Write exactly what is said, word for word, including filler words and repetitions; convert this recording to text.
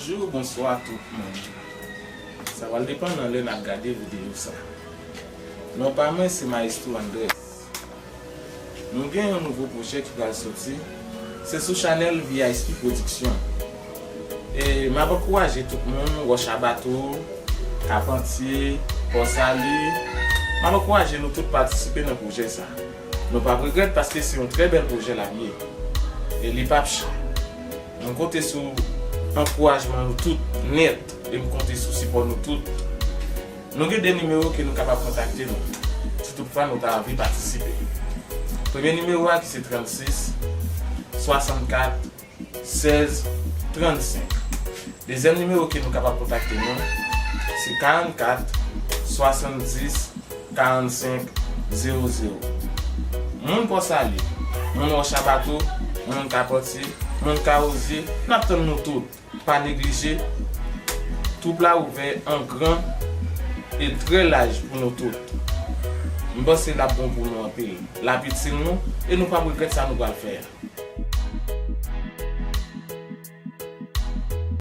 Bonjou, bonswa tout moun. Sa pral depann nan lè n ap gade videyo sa. Non pa mwen se Maestro Andres. Nou gen yon nouvo pwojè ki pral soti. Se sou chanèl V I C Production. E m ap ankouraje tout moun, Wòch Abato, Kapantye, Pò Sali. M ap ankouraje nou tout patisipe nan pwojè sa. Nou p ap regrèt paske se yon trè bèl pwojè l ap ye. E li p ap chè. Nou konte sou ankourajman nou tout nèt e m konte sou sipò nou tout. Nou gen de nimewo ke nou kapab kontakte nou si toutfwa nou ta anvi patisipe. Premye nimewo a ki se trannsis swasannkat sèz trannsenk. Dezyèm nimewo ke nou kapab kontakte nou se karannkat swasanndis karannsenk zewo zewo. Moun Pò Sali, moun Wòch Abato, moun Kapantye, moun Kawozye, n ap tann nou tout. Pa neglije, twoup la ouvè an gran e trè laj pou nou tout. M panse l ap bon pou nou anpil. L ap itil nou e nou p ap regrèt sa nou pral fè a.